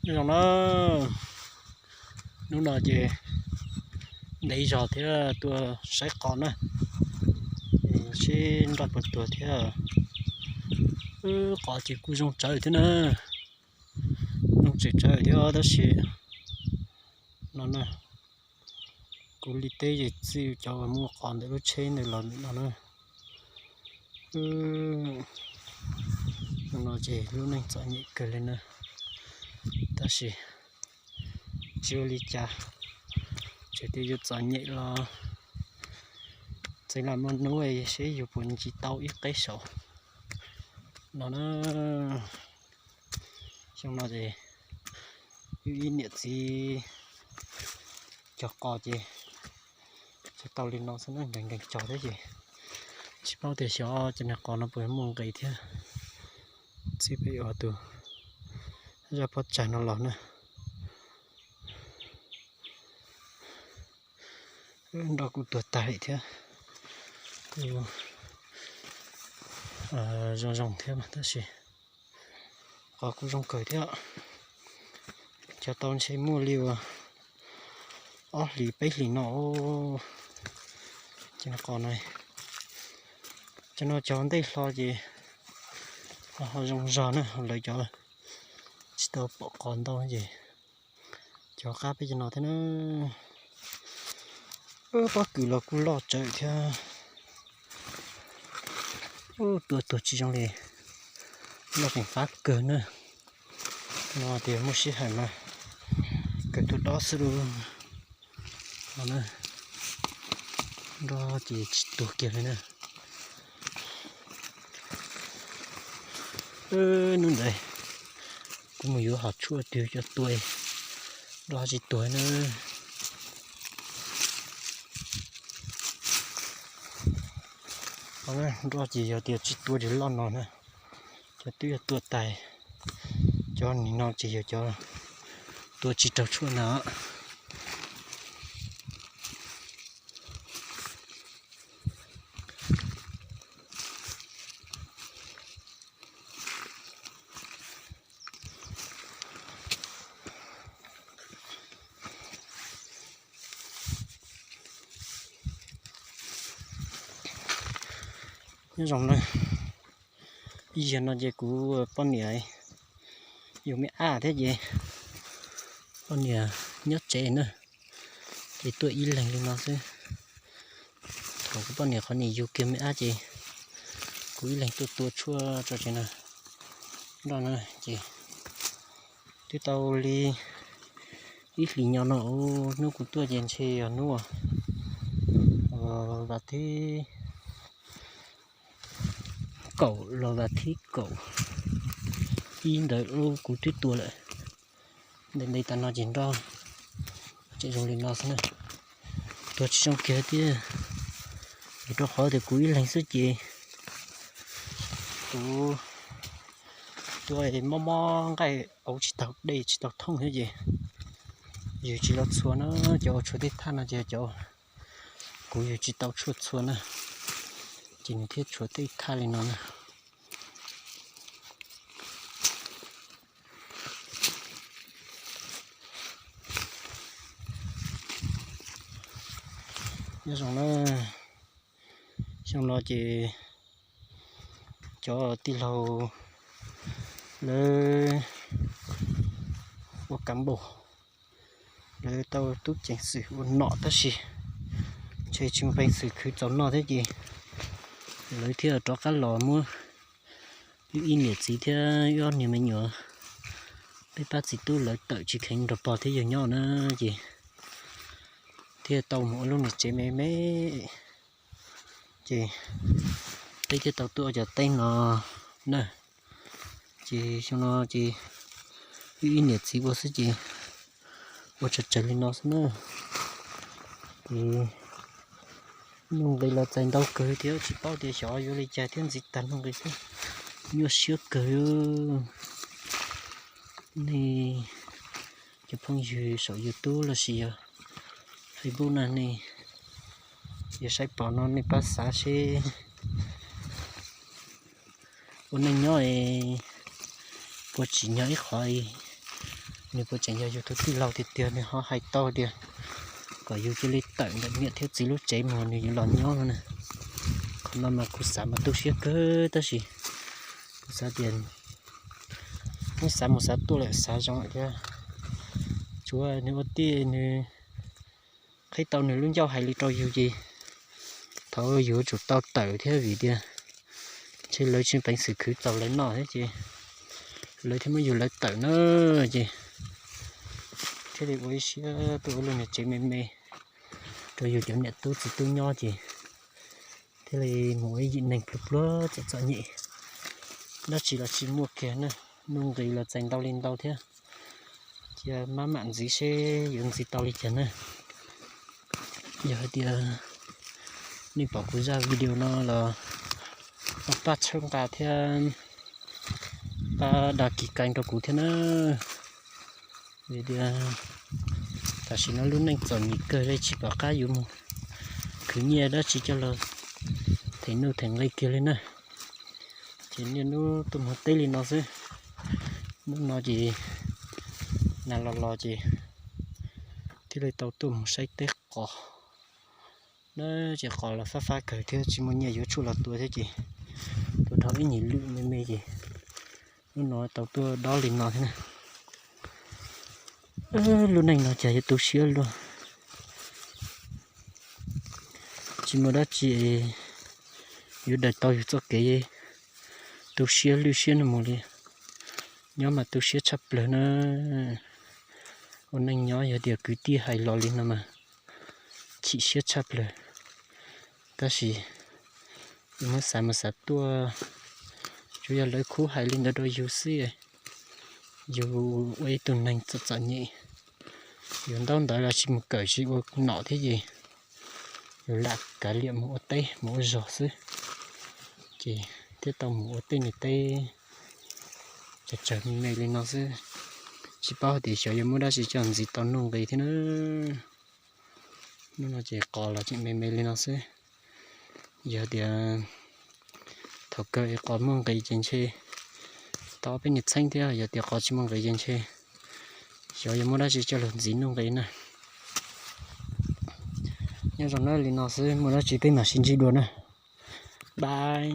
Nyob zoo na, hnub no ces ntev zog thiab tuaj saib qos na, seb nroj puas tuag thiab. Qos ces kuj zoo tsawv thiab na, zoo tsawv tsawv thiab tab sis no na, kuv li teb ces txij cov uas muaj qos ntawm lub tsheb ntawd los no na. No ces lub neej txom nyem kawg li na, tab sis tsis ua li cas, txawm tias yuav txom nyem los txawm lam muaj hnub seb yus puas ntsib tau ib qeb saum no na. Xyoo no ces wb ib niam txiv cog qos ces cog tau li no xwb na, nkees nkees cog thiab ces tsis paub tias xyov cov niag qos no puas muaj nqis thiab. Txij peb ua tus zaj pob tsag no los na, nroj kuj tuag tag li thiab, kuj zoo zoo thiab tab sis qos kuj zoo kawg thiab. Cog tau ntshe muaj li uas ob hlis peb hlis no ces qos no, cov no cov ntej hlo ces ho zoo zog na, lawv cov tsis tau pom qos ntau ces cov qab peb cov no thiab na. Pob kws los kuj loj tsawv thiab. Tuaj tuag tsis zoo li, loj tseem fab kawg na. No tias muaj sij hawm mas kawg tuaj dob xwb lauj. No na, nroj ces tsis tuag kiag li na. Hnub ntawd kuv mus yuav hom tshuaj twg coj tuaj, nroj tsis tuag na. Nroj ces yog tias tsis tua ces loj no na, cov twb yog tua tais, cov nim no ces yog cov tua tsis raug tshuaj na. Nyob zoo na, ib zaug no ces kuv poj niam yug me ab thiab ces poj niam nyob tsev na, ces tuaj ib leeg li no xwb. Thaum kuv poj niam qhov niam yug kiag me ab ces kuv ib leeg tuaj tua tshuaj tso tsev na, nroj na ces twb tau li ib hlis nyo no, hnub kuv tuaj ces ntshe yog hnub vas thib kaum los vas thib kaum ib ntawd kuv twb tua lawm. Ntev ntev tas no ces nroj tseem zoo li no xwb na, tuag tsis zoo kiag thiab. Vim rau qhov tias kuv ib leeg xwb ces kuv tua mob mob nqaij, auv tsis tau dej tsis tau thooj thiab ces yus tsis los txhua na, cov ua tshuaj tej thaj no ces cov kuv yus tsis tau tshuaj txhua na, ces nws thiaj tshuav tej thaj li no na. Nyob zoo na, xyoo no ces cov tij laug lawv ua kav npaum, lawv tau tub ceev xwm ua nom tab sis ntshe tsis muaj peev xwm khwv txaus noj thiab ces lawv thiaj rov qab los muab wb ib niam txiv thiab wb ob niag me nyuam, peb pab txiv tub lawv tawm tsis kheev nrog pog thiab yawg nyob na, ces thiaj tau mus ua lub niag tsev me me. Ces peb thiaj tau tuaj ua cov teb no na. Ces xyoo no ces wb ib niam txiv ua xwb ces ua tsawg tsawg li no xwb na. Ces nuj nqis los txais ntau kawg thiab tsis paub tias xyov yuav li cas thiab, ntxiv tag nuj nqis xwb, nyuaj siab kawg. Nej cov phooj ywg saum YouTube lossis yog Facebook na, nej yog saib pom no nej pab xav seb ua neej nyob puas tsim nyog ib qho, Nws puas tseem yog yus tus tij laug tiag tiag nws ho hais tau tias kom yus cia li tawm ntawm niam thiab txiv lub tsev mus nws yuav los nyob no na. Qhov no mas kuv xav mas tu siab kawg tab sis kuv xav tias nws xav mus xav tuaj lawm xav zoo lawm thiab. Tsuav nws ua tij nws qhib tau nws lub ncauj hais li rau yus ces thaum yus yuav tsum tau tawm thiab vim tias ntshe lawv tsis peev xwm khwv txaus lawv noj thiab ces lawv thiaj muab yus lawv tawm na ces thiaj li ua ib siab tuaj ua lub niag tsev me me rau yus cov niam tub txiv tub nyob ces thiaj li mus ua ib yim neeg pluag pluag txom txom nyem. Dab tsi los tsis muaj kiag na, nuj nqis los txais ntau li ntau thiab. Cia maj mam ntxiv seb yuav ntxiv tau li cas na. Yog hais tias nej pom kuv zaj video no los pab txhawb nqa thiab pab đăng ký kênh rau kuv thiab na. Vim tias tam sim no lub neej txom nyem kawg li tsis pom qab yuav mus khwv nyiaj dab tsi coj los them nuj them nqi kiag li na. Ces niaj hnub tuaj mus teb li no xwb. Hnub no ces nag los los ces thiaj li tau tuaj mus saib teb qos na. Ces qos los fab fab kawg thiab tsis muaj nyiaj yuav tshuaj los tua thiab ces tua dhau ib nyuag lwm me me ces hnub no tau tuaj dob li no thiab na. Lub neej no cas yuav tu siab luaj. Tsis muaj dab tsi yuav daws tau yus txoj kev tu siab lwj siab no mus li. Nyob mas tu siab tshaj plaws na. Ua neej nyob yog tias kwv tij hais los li no mas chim siab tshaj plaws. Tab sis yus muab xav mus xav tuaj, tsuas yog lawv khub hais li ntawd rau yus xwb. Yus ua ib tug neeg txom txom nyem, yus ntaub ntawv los tsis mus kawm tsis ua nom thiab ces yus lam kav liam mus ua teb mus ua zog xwb. Ces thiaj tau mus ua tej niag teb tsawg tsawg me me li no xwb. Tsis paub hais tias xyov yuav muaj dab tsi coj ntxiv tau nuj nqis thiab na. Hnub no ces qos los tseem me me li no xwb. Yog tias thaum kawg es qos muaj nqis ces ntshe tau ob peb niag txheeb thiab, yog tias qos tsis muaj nqis ces ntshe xyov yuav muaj dab tsi coj los ntxiv nuj nqis na. Nyob zoo na, li no xwb, muaj dab tsi peb mam sib ntsib dua na. Bye.